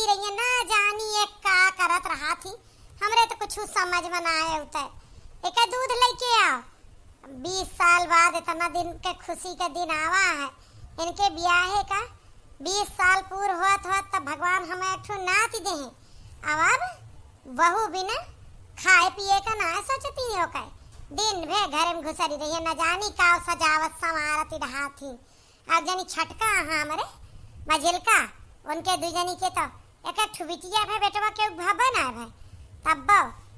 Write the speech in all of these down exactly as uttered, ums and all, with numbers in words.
रही है, ना जानी ये का करत रहा थी, हमरे तो कुछ समझ में ना आए होता है। एक दूध लेके आओ, बीस साल बाद इतना दिन के खुशी के दिन आवा है, इनके ब्याहे का बीस साल पूर होत होत तब भगवान हमें एक ठो नाती देहे। अब, अब बहू बिना खाए पिए का ना सोचती हो के, दिन भर घर में घुसरी रही है, न जानी का सजावत संवारत रहा थी। अब जनी छटका हाँ हमरे मझिलका, उनके दू जनी के तो एक एक ठो बिटिया भे बेटवा के भबे ना भे, तब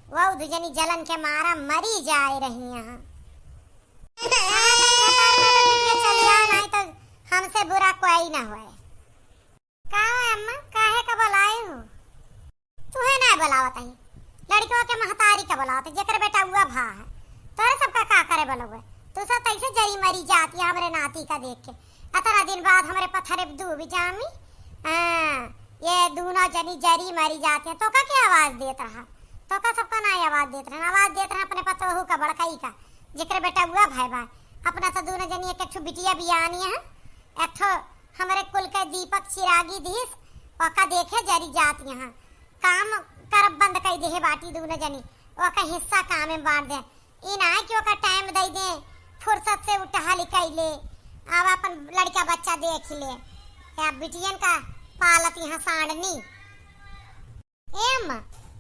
वो दू जनी जलन के मारा मरी जाए रही यहाँ। चलिया नहीं तो हमसे बुरा कोई ना होए। का है अम्मा, काहे का बुलाए हो? तुहे ना बुलावत है, लड़कवा के महतारी का बुलावत है, जेकर बेटा हुआ भा है। तोरे सबका का करे बोलबे? तू सब तैसे जरी मरी जाती है हमरे नाती का देख के। अतना दिन बाद हमरे पथरे दूब जामी, हाँ, ये दूनो जनी जरी मरी जाती है। तो का के आवाज देत रहा? तो का सबका ना आवाज देत रहा? आवाज देत रहा अपने पतोहू का, बड़काई का, जेकर बेटा हुआ भाई बा। अपना तो दूनो जनी एक एक ठो बिटिया बियानी है, एक ठो हमरे कुल के दीपक चिरागी दिस, ओका देखे जरी जात यहाँ। काम करब बंद कई देहे बाटी दूनो जनी, ओका हिस्सा काम में बांट दे। ई ना है कि ओका टाइम दे दे, फुर्सत से उठा लिकाई ले, अब अपन लड़का बच्चा देख ले। या बिटियन का पालत यहाँ सांडनी। ए अम्मा,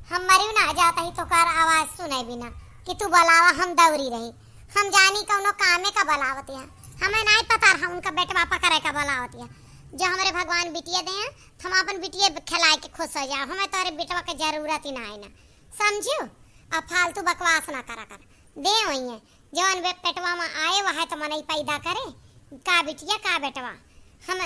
हम मरियो ना जाता ही तोकार आवाज सुने बिना कि तू बुलावा, हम दौरी रही। हम जानी कौनो कामे का बुलावत है, हमें नाई पता रहा उनका बेटवा पकड़े का बुलावत है। जो हमरे भगवान बिटिया दे हैं, हम अपन बिटिया खिलाए के खुश हो जाओ, हमें तोरे बेटवा के जरूरत ही ना है ना, समझियो? अब फालतू बकवास ना करा कर, दे वही है। जवन बे-, पेटवा में आए, वह तो मनई पैदा करे, का बिटिया, का बेटवा। हम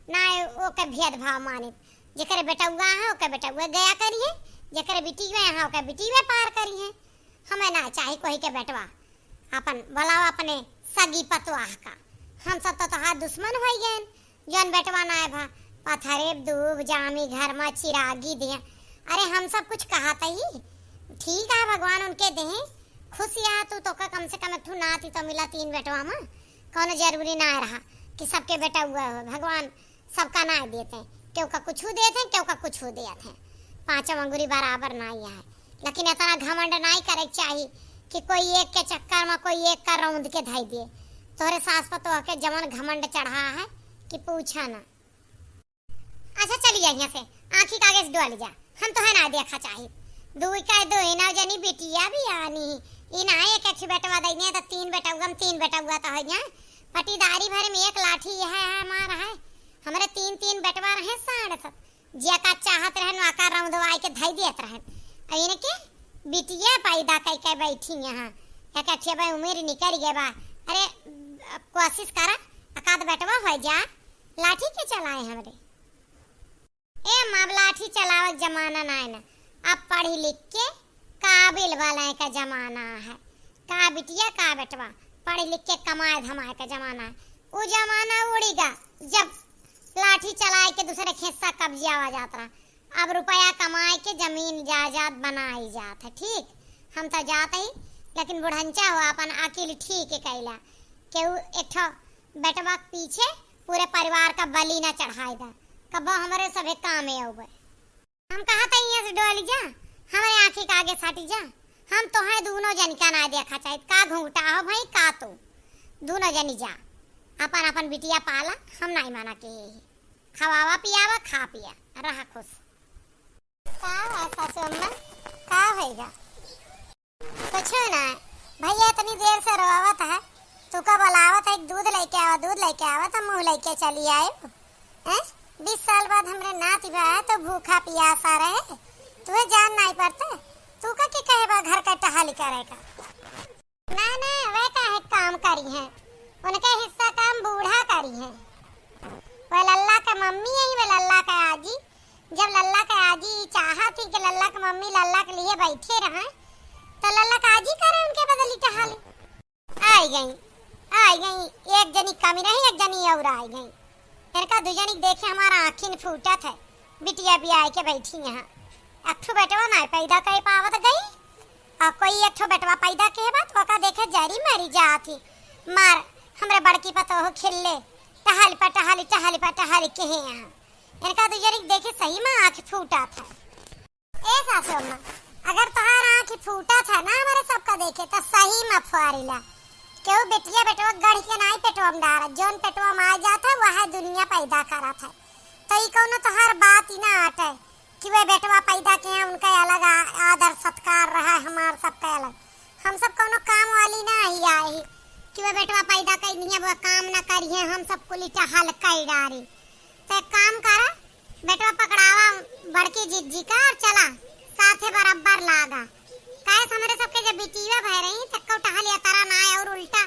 ना ओके भेदभाव मानित, जेकरे बेटउआ है, ओके बेटउआ गया करिए, जेकरे बिटिया है, ओके बिटिया पार करिए। हमें ना चाही कोई के बेटवा, अपन बोलाओ अपने सगी पतवाह का। हम सब तो तोहार दुश्मन होई गए, जौन बेटवा ना आए भा, पथरे दूब जामी घर में चिरागी दे। अरे हम सब कुछ कहा तही, ठीक है, भगवान उनके देहे, खुश या तू तो का कम से कम एक ठो नाती तो मिला तीन बेटवा में। कौनो जरूरी ना रहा कि सबके बेटउआ हो, भगवान सबका ना देते हैं, केहू का कुछ देते हैं, केहू का कुछ देते हैं, पाँचों अंगुरी बराबर ना ही है। लेकिन इतना घमंड ना ही करे के चाही कि कोई एक के चक्कर में कोई एक का रौंद के धई दे। तोहरे सास पर तो के जवन घमंड चढ़ा है कि पूछा ना। अच्छा, चली जा यहाँ से, आँखी के आगे से डोल जा, हम तोहे ना देखा चाही। दुई का दुई ना जनी बिटिया बियानी, ई ना एक एक बेटवा दई ने, तो तीन बेटउआ, हम तीन बेटउआ तो है ना। पटीदारी भर में एक लाठी यह है हमार है, हमरे तीन तीन बेटवा रहे साढ़ सब, जे का चाहत रहन, वाका रौंदवाई के धई देत रहन। अब इनके बिटिया पैदा कई के बैठी यहाँ, एक एक बा उम्र निकल गए बा। अरे, अब कोशिश करा, एकाध बेटवा हो जा, लाठी के चलाए हमरे। ए माँ, अब लाठी चलावत जमाना ना है ना, अब पढ़ी लिख के काबिल वाला का जमाना है। का बिटिया, का बेटवा, पढ़ लिख के कमाए धमाए का जमाना है। उ जमाना उड़ी गा, जब लाठी चलाए के दूसरे खेत सा कब्जियावा जात रहा। अब रुपया कमाए के जमीन जायदाद बनाई जात है। ठीक, हम तो जात ही, लेकिन बुढ़ंचा हो अपन अकिल ठीक कैला। केहू एक ठो बेटवा के पीछे पूरे परिवार का बलि ना चढ़ाई दा, कबो हमरे सभे कामे अउबे। हम कहा था यहाँ से डोली जा, हमरे आँखी के आगे साटी जा, हम तोहे दूनो जन का ना देखा चाहित। का घूंघटा हो भाई, का तू दूनो जनी जा, अपन अपन बिटिया पाला, हम नाई माना के। खवावा पियावा, खा पिया, रहा खुश। का है सासू अम्मा, का होएगा? कुछ ना, भैया इतनी देर से रोवत है, तू का बुलावत है, दूध लेके आवा, दूध लेके आवा, तो मुँह लेके चली आए। हैं? बीस साल बाद हमरे नाती बा है, तो भूखा पियासा रहे, तुहे जान नहीं पड़ते, तू का के कहे बा घर का टहल करे का? ना, ना, वे काहे काम करी हैं? उनके हिस्सा काम बूढ़ा करी हैं। वे लल्ला के मम्मी है, वे लल्ला के आजी। जब लल्ला के आजी चाहत ही कि लल्ला के मम्मी लल्ला के लिए बैठे रहे, तो लल्ला के आजी करे उनके बदली टहल। आई गई, आई गई, एक जनी कमी रही, एक जनी और आई गई। इनका दू जनी के देखे हमारा आँखिन फूटत है। बिटिया बियाह के बैठी यहाँ, एक ठो बेटवा नाय पैदा कर पावत गई, और कोई एक ठो बेटवा पैदा के बाद ओका देखे जरी मरी जात ही। मार, हमरे बड़की पतोह खिल्ले, टहल पर टहल, टहल पर टहल के है यहाँ। इनका दुजरी देखे सही में आँख फूटत है। ए सासू अम्मा, अगर तोहार आँख फूटत है ना हमरे सबका देखे, तो सही में फुआरी ला। केहू बेटिया बेटवा गढ़ के नाई पेटवा में डारत, जौन पेटवा में आ जात है, वह दुनिया पैदा करत है। तो ई कौनो तोहार बात ही ना आटे कि वे बेटवा पैदा के हैं, उनका अलग आ-, आदर सत्कार रहा, हमार सबका अलग। हम सब कौनो काम वाली ना ही आई कि वे बेटवा पैदा कर दिए, वो काम ना करिए, हम सब कुल टहल कर डारी। तो एक काम करा, बेटवा पकड़ावा बड़की जिज्जी का और चला साथे बराबर लागा। काहे से हमरे सबके जब बिटिया भय रही, तक्को टहल या तरा ना आए और उल्टा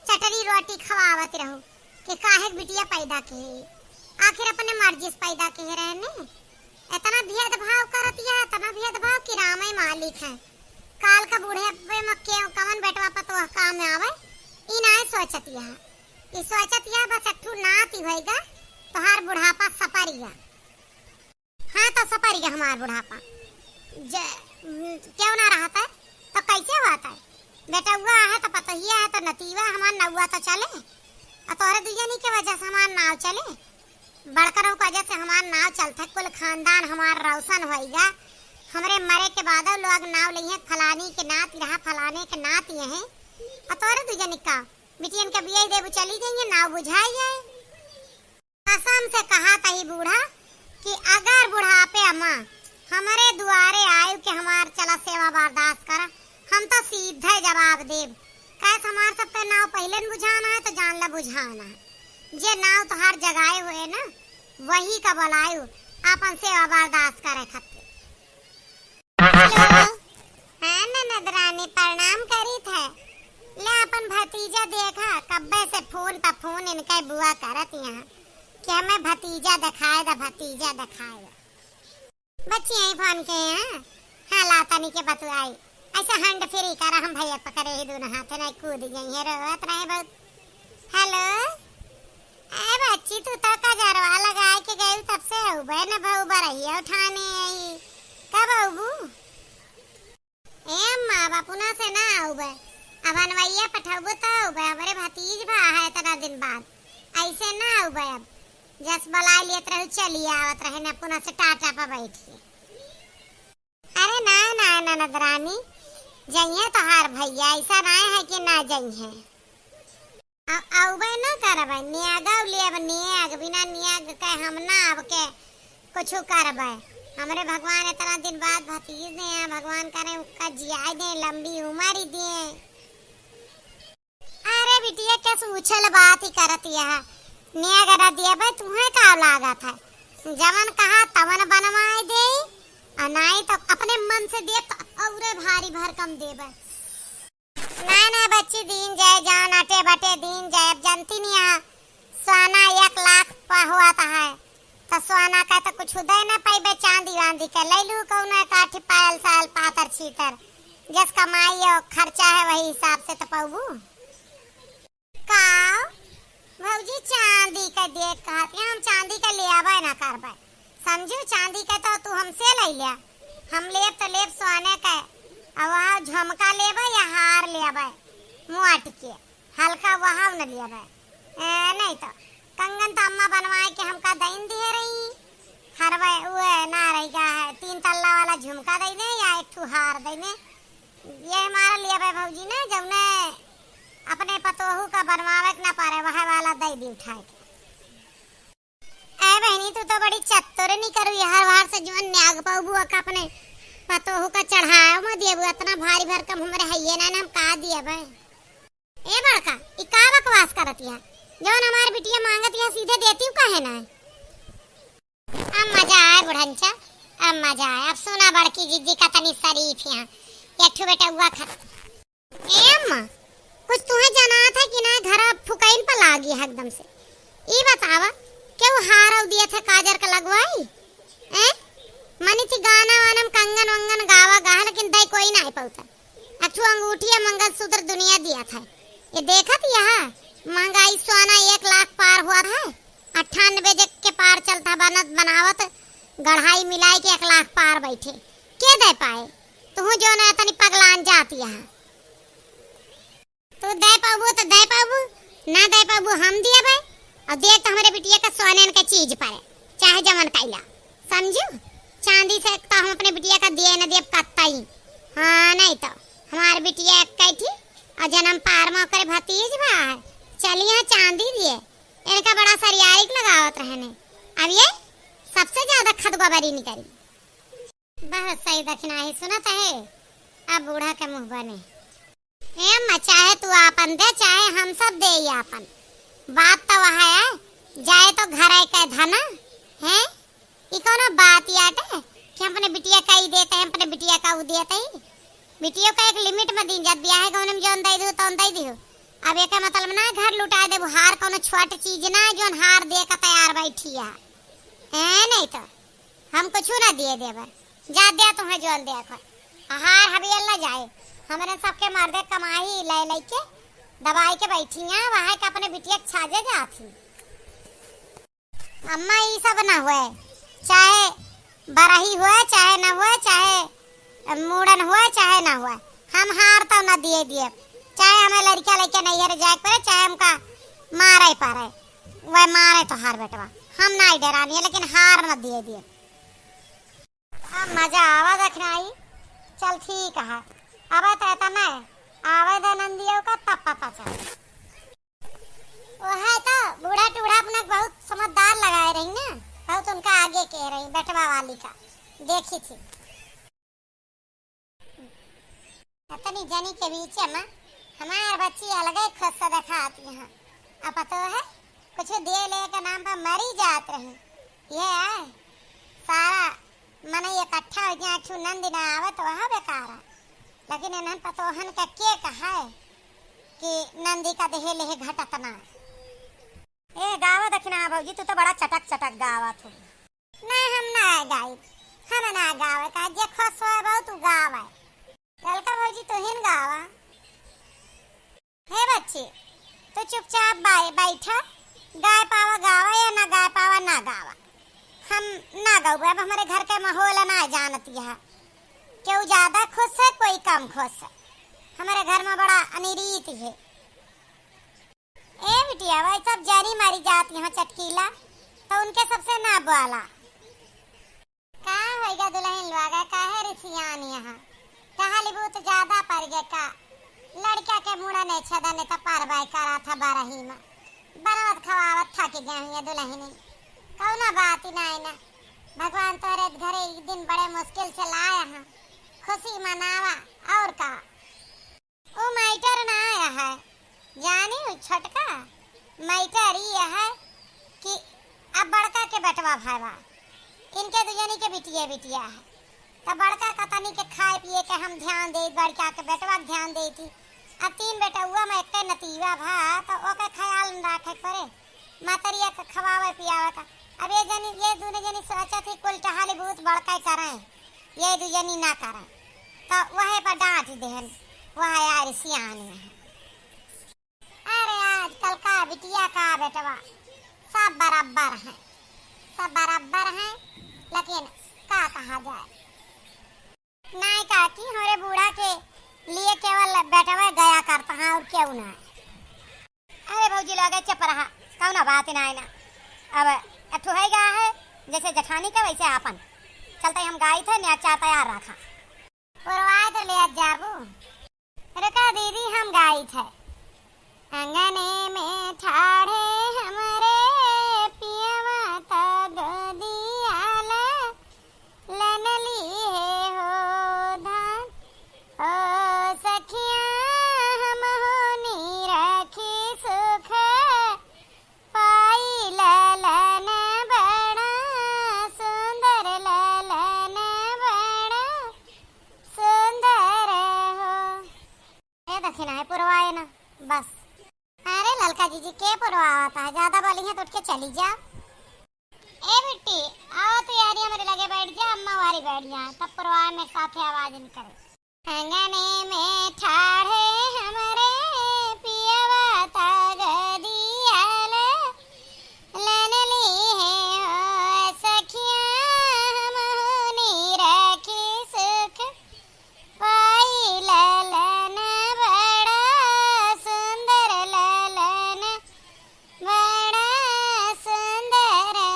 चटनी रोटी खवावत रहू कि काहे के बिटिया पैदा के है। आखिर अपने मर्जी से पैदा के रहे ने। इतना भेदभाव करत यह, इतना भेदभाव कि रामे मालिक है। काल का बूढ़े पे में केव कवन बेटवा पतोह काम में आवे, ई नाय सोचत यह। ई सोचत यह बस एक ठू नाती होइगा, तोहार बुढ़ापा सपरिया। हाँ, तो सपरिया हमार बुढ़ापा। जे, हम्म, केव ना रहत है, तो कैसे होत है? बेटउआ है, तो पतोहिया है, तो नतीवा हमार नउआ तो चले। आ तोहरे दुजनी के वजह से हमार नाव चले। बड़करों के वजह से हमार नाव चलत है, कुल खानदान हमार रोशन होइगा। हमरे मरे के बाद लोग नाव लइहे, फलानी के नाती रहा, फलाने के नाती है। आ तोहरे दुजनी का बिटियन के बियाह देबू, चली जाइए, नाव बुझाई जाए। कसम से कहा तही बूढ़ा कि अगर बुढ़ापे अम्मा हमरे दुआरे आयु के हमार चला सेवा बर्दाश्त करा, हम तो सीधे जवाब देब। कैसे हमार सबके नाव पहले न बुझाना है, तो जान ला बुझाना है। जे नाव तोहार जगाए हुए ना, वही का बुलायु आपन सेवा बर्दाश्त करे खातिर। हेलो। हाँ ननद रानी, प्रणाम करीत है। ले अपन भतीजा देखा, कब्बे से फोन पर फोन इनके बुआ करत यहाँ कि हमें भतीजा दिखाए दा, भतीजा दिखाए दा। बच्ची यहीं फोन के हैं। हाँ, ला तनी के बतुआई। ऐसा hand free करा, हम भैया पकड़े ही दोनों हाथ नहीं कूद गई है, रोवत रहे बहुत। हेलो। ए बच्ची, तू तो कजरवा लगाए के गई, तब से अउबे न भऊ बरहिया उठाने आई। कब अउबू? ए अम्मा, अब अपना से ना अउबे। अब अनवैया पठउबू तो अउबे, हमरे भतीज भा है इतना दिन बाद। ऐसे ना अउबे अब। जस बलाए लियत रहू, चली आवत रहे न अपना से टाटा पर बैठ के। अरे ना, ना, ननद रानी, जइहे तोहार भैया, ऐसा ना है कि ना जइहे। अ-, अउबे ना करबे, नियागव लेब, नियाग, बिना नियाग के हम ना अब के कुछु करबे। हमरे भगवान इतना दिन बाद भतीज दे हैं, भगवान करे उनका जियाए दे, लंबी उम्र ही दे। अरे बिटिया, क्या सूछल बात ही करत यह? नियाग ना दिया बे, तुहे का लागत है? जवन कहा तवन बनवाए दे, और नाई तो अपने मन से दे तो औरे भारी भरकम देबे। ना, ना बच्ची, दीन जाए जान, अटे बटे दीन जाए। अब जानती नहीं है, सोना एक लाख पा हुआ था है, तो सोना का तो कुछ उदय ना पाइबे, चांदी वांदी के ले लू कौनो एक आठी पायल सायल पातर छीतर, जस कमाई और खर्चा है वही हिसाब से तो पाबू। का भौजी, चांदी का देख कहत है, हम चांदी का ले आबे ना करबे, समझू? चांदी का तो तू हमसे ले लिया, हम लेब तो लेब सोने का, और वह झुमका लेबे या हार लेबे मोट के, हल्का वहाव न लिया बे। ए, नहीं तो कंगन तो अम्मा बनवाए के हमका दइन दिए रही। हरवे उए ना रही गा है, तीन तल्ला वाला झुमका दइ दे या एक ठू हार दइ दे। ये हमारा लिया बे भौजी ने, जौने अपने पतोहू का बनवावे के ना पारे, वह वाला दइ दी उठाए के। ए बहनी, तू तो बड़ी चतुर निकरू, हर बार से जवन न्याग पाऊ बुआ का अपने पतोहू का चढ़ाए मत दिए, बुआ इतना भारी भरकम हमरे हइये ना, हम का दिए बे। ए बड़का, ई का बकवास करत है? जौन हमार बिटिया मांगत है, सीधे देती हूँ, काहे ना? अब मजा आए बुढ़नचा, अब मजा आए। अब सुना बड़की जिज्जी का तनी शरीफ यहाँ, एक ठो बेटउआ खा। ए अम्मा, कुछ तुहे जनात है कि ना? घर फुकैन पर लागी है एकदम से। ई बतावा, केहू हार दिए थे काजर का लगवाई? ए? मनी थी गाना वाना में कंगन वंगन गावा गाहा, लेकिन दई कोई ना पाउता। अक्षु अंगूठी या मंगलसूत्र दुनिया दिया था। ये देखत यहाँ महंगाई सोना एक लाख पार हुआ था, अट्ठानबे जे के पार चलता बनत बनावत गढ़ाई मिलाई के एक लाख पार बैठे। के दे पाए? तुहू जो ना तनी पगलान जात यहाँ। तू दे पाबू तो दे पाबू, ना दे पाबू हम दिए भाई। और देख तो हमरे बिटिया का सोने के चीज पड़े। चाहे जवन कइला, समझू? चांदी से तो हम अपने बिटिया का दिए न दिए कत्ता ही। हाँ, नहीं तो हमार बिटिया एक कही थी और जन्म पार में ओकरे भतीज बा है। चलिए चांदी दिए, इनका बड़ा सरियारिक लगावत रहने। अब ये सबसे ज्यादा खदगोबरी निकली। बहुत सही दखिनाही सुनत है, अब बूढ़ा के मुँह बने। ए अम्मा, चाहे तू आपन दे, चाहे हम सब देई आपन। बात तो वह है, जाए तो घर आए के धना है। ई कौनो बात याटे कि हम अपने बिटिया का ई देते हैं, अपने बिटिया का ऊ देते ही। बिटियों का एक लिमिट में दीन जात, बियाहे गौने में जौन दई दिहु, तौन दई दिहु। अब एकर मतलब ना घर लुटा देबू, हार कौनो छोट चीज ना, जौन हार दे का तैयार बैठी है। हैं, नहीं तो हम कुछ ना दिए देबे। जा दे तुम्हें जौन दे को। हार हबियल ना जाए। हमरे सबके मर्दे कमाई ले लेके दबाई के बैठी हैं, वहाँ के अपने बिटिया के छाजे जात ही। अम्मा, ई सब ना हुए, चाहे बरही हुए, चाहे ना हुए, चाहे मूड़न हुए, चाहे ना हुए, हम हार तो ना दिए दिए। चाहे हमें लड़का लेके नैहर जाए के पड़े, चाहे हमका मारे पड़े, वह मारे तो हार बेटवा, हम ना डरानी है, लेकिन हार ना दिए दिए। अब मजा आवा दखिनाही। चल ठीक है, अब तो एतना आवे दे नंदियों का, तब पता चल। ओहे तो बूढ़ा टूढ़ा अपना बहुत समझदार लगाए रही ना, बहुत उनका आगे कह रही बेटवा वाली का, देखी थी। इतनी जनी के बीच में हमार बच्ची अलगे खुश से दिखाती हैं। अब तो है कुछ दे ले के नाम पर मरी जात रही। ये है सारा मनई इकट्ठा हो जाए, छू नंद ना आवे तो वह बेकार है। लेकिन इन्हन पतोहन का के कहा है कि नंदी का देहे लेहे घटत ना। ए, गावा दखिना भौजी, तू तो बड़ा चटक चटक गावा थू। ना, हम ना गाई, हम ना गावे का, जे खुश होए बहुत उ गावे। ललका भौजी, तू ही न गावा। हे बच्ची, तू चुपचाप बाय-, बैठा, गाय पावा गावा या ना गाय पावा ना गावा। हम ना गावे, अब हमरे घर के माहौल ना जानती है, केहू ज्यादा खुश है, कोई कम खुश है। हमरे घर में बड़ा अनिरीत है। ए बिटिया, वही सब जरी मारी जात यहाँ चटकीला, तो उनके सबसे ना बोला। का होइगा दुल्हन लोगा, काहे रिसियान यहाँ? टहली बहुत ज्यादा पड़ गए का? लड़का के मुड़ा नहीं छदा नहीं तो पार बाय करा था बरही में। बनावत खवावत थक गए हैं दुल्हनी। कौनो बात ही नहीं ना। भगवान तोरे घरे एक दिन बड़े मुश्किल से लाए हैं। खुशी मनावा और का। उ मैटर ना आया है, जानी उ छोटका मैटर ई है कि अब बड़का के बेटवा भाई बा, इनके दुजनी के बिटिया बिटिया है, तब बड़का का तनी के खाए पिए के हम ध्यान दे, बड़का के बेटवा के ध्यान देती। अब तीन बेटउआ में एक नतीवा भा, तो ओके ख्याल न रखे के पड़े, मतरिया के खवावे पियावे का। अब ये जनी, ये दोनों जनी सोचत ही कुल टहली बहुत बड़का ही करें, ये दू जनी ना करें, तो वहे पर डांट देहन, वह यार सियानी है। अरे आजकल का बिटिया का बेटवा सब बराबर है, सब बराबर है, लेकिन का कहा जाए। नाय काकी, हमरे बूढ़ा के लिए केवल बेटवा गया करता है और केहू ना। अरे भौजी, लगे चुप रहा, कौनो बात ना है ना। अब अथु है गा है, जैसे जेठानी का वैसे आपन। चलते हम गाई थे, न्या चा तैयार रखा। पुरवाए तो ले जाबू। रुका दीदी, हम गाई थे। अंगने में ठाढ़े हमरे पियवा त गोदिया ला लनली है हो धान। ओ सखिया हम होनी रखी सुख पाई ललन बड़ा सुंदर, ललन बड़ा सुंदर हो। ए दखिना है पुरवाए ना, बस। अरे ललका जीजी के पुरवावत है, ज्यादा बोली है तो उठ के चली जा। ए बिट्टी, आओ तू यारी हमरे लगे बैठ जा, अम्मा वारी बैठ जा, तब पुरवाए में साथे आवाज निकले। अंगने में ठाढ़े हमरे पियवा त गोदिया ला लनली है हो सखिया, हम होनी रखी सुख पाई ललन बड़ा सुंदर, ललन बड़ा सुंदर हो।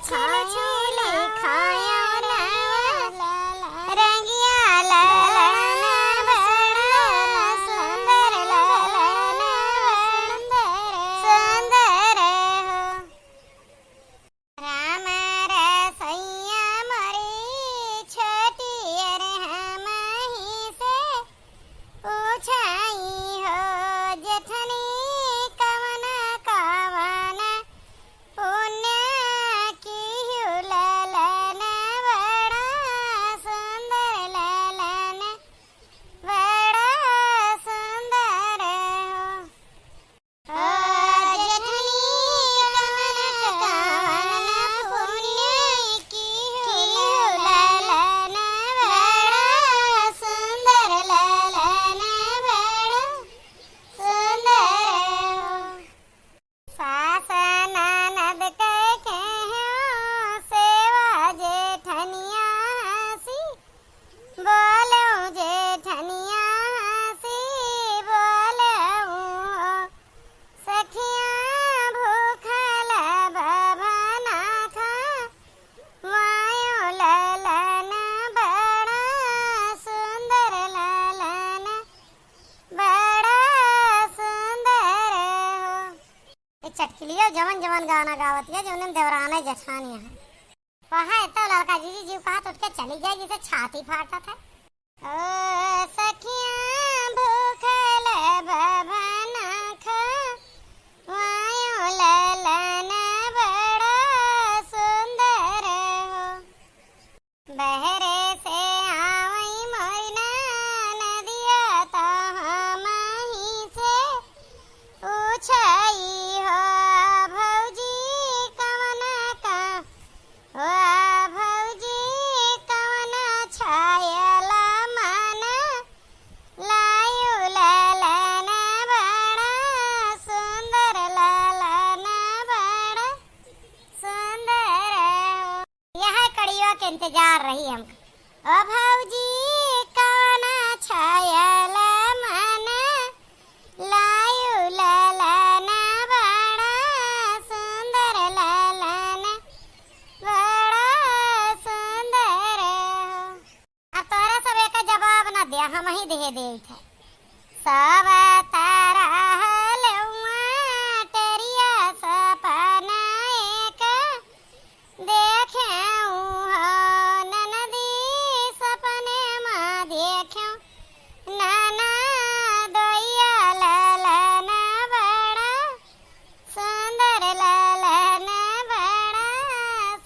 छिल छिल खायो ना रंगिया ललन बड़ा सुंदर, ललन बड़ा सुंदर हो। राम रसैया मोरी छोटी अरे हमही से पूछाई हो जेठनी कवन कवन पुण्य किहु ललन बड़ा सुंदर, ललन बड़ा सुंदर हो। ओ जेठनी कवन कवन पुण्य किहु ललन बड़ा सुंदर, ललन बड़ा सुंदर हो। सास ननद के केहू सेवा जेठनिया हँसी बोलऊ जेठनिया हँसी बोलऊ हो। सखिया भूखल बभना खा वायो ललन बड़ा सुंदर, ललन बड़ा सुंदर हो। ए चटकिलियो जवन जवन गाना गावत है, जवन देवराना जेठानी है। कहा है तो ललका जीजी जीव कहा तो उठ के चली जाए, जैसे छाती फाटत है। ओ सखिया भूखल बभना खा वायो ललन बड़ा सुंदर हो। बहरे से आवई मोरी ननदिया तो हमही से पूछई हो भौजी कवन का, ओ भौजी कवन छायल मन लायु ललन बड़ा सुंदर, ललन बड़ा सुंदर हो। यह कड़ियो के इंतजार रही हमका। ओ भौजी कवन छायल मन लायु ललन बड़ा सुंदर, ललन बड़ा सुंदर हो। अब तोहरा सब एक जवाब न दिया, हमही दे देत है। सब तरह लेउआ टेरिया सपना एक देखेउ हो ननदी सपने मा देखेउ ननदोइया ललन बड़ा सुंदर, ललन बड़ा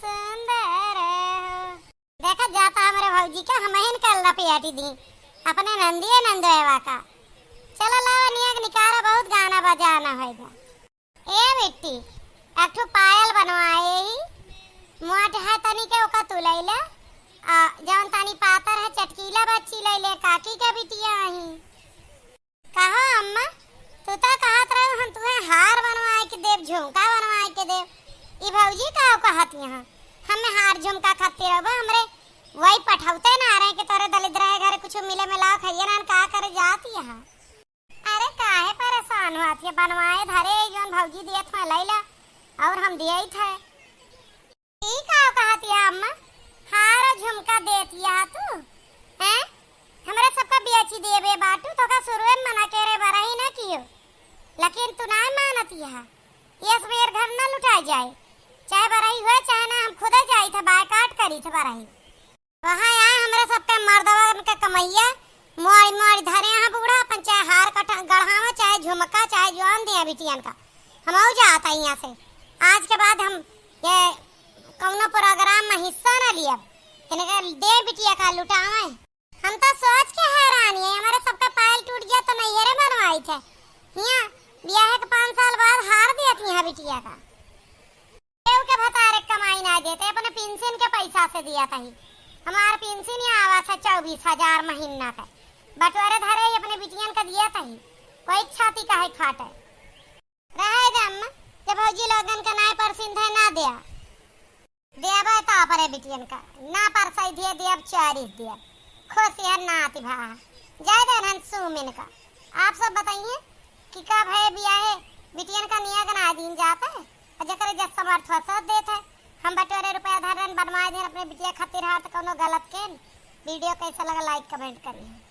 सुंदर हो। देखत जाता हमरे भौजी का हमहिन कर लपेटी दी अपने नंदिये नंदोएवा का। चलो लावा नियक निकारा, बहुत गाना बजाना होइगा। ए बिट्टी, एक ठो पायल बनवाए ही, मोट है तनी के ओका तू लइला, आ जौन तनी पातर है चटकीला बच्ची लइले, काकी के बिटिया ही। कहो अम्मा, तू तो कहत रहो हम तुहे हार बनवाए के देब, झुमका बनवाए के देब। ई भौजी का कहत यहाँ? हमें हार झुमका खातिर रहो, हमरे वही पठौते ना रहे कि तोरे दलिद्र है घरे कुछ मिले मिलाओ खाइए ना, का करे जात यहाँ? अरे काहे परेशान हुआ थी, बनवाए धरे जौन भौजी दिए थे लइला और हम दिए ही थे। ई का कहत या अम्मा, हार झुमका देत या तू, हैं? हमरे सबका बेची देबे बाटू, तो का शुरुए में मना करे बरही ना कियो, लेकिन तू ना मानत या। यस बेर घर ना लुटाई जाए, चाहे बरही हुए चाहे ना, हम खुदे जाई थे, बायकाट करी थे बरही। वहाँ आए हमरे सबके मर्दवा के कमैया मोड़ी मोड़ी धरे यहाँ बूढ़ा अपन, चाहे हार कटा गढ़ावा, चाहे झुमका, चाहे जौन दे बिटियन का। हम आऊ जात है यहाँ से, आज के बाद हम ये कौनो प्रोग्राम में हिस्सा ना लियब। इनके दे बिटिया का लुटावे। हम तो सोच के हैरान है, हमारे सबका पायल टूट गया तो नैहरे बनवाई थे। हियाँ ब्याह के पाँच साल बाद हार दिया थी यहाँ बिटिया का। केहू के भतारे कमाई ना देते, अपने पेंशन के पैसा से दिया तही। हमार पेंशन यहाँ आवा था चउबीस हजार महीना का, बटोरे धरे ही अपने बिटियन का दिया तही। कोई छाती काहे फाटे? रहे दे अम्मा, जब भौजी लोगन का नाय परसिन थे ना दिया। देबे तो अपने बिटियन का, ना परसाई दिए दिए, अब चारिस दिए। खुश है नाती भा। जाए दे नन सुमिन का। आप सब बताइए कि का भय बियाहे बिटियन का निया के ना दिन जाता है? और जकरे जस समर्थ हो, सो देत है। हम बटोरे रुपया धरन बनवाए दिन अपने बिटिया खातिर हार, त कौनो गलत के। वीडियो कैसा लगा, लाइक कमेंट करिए।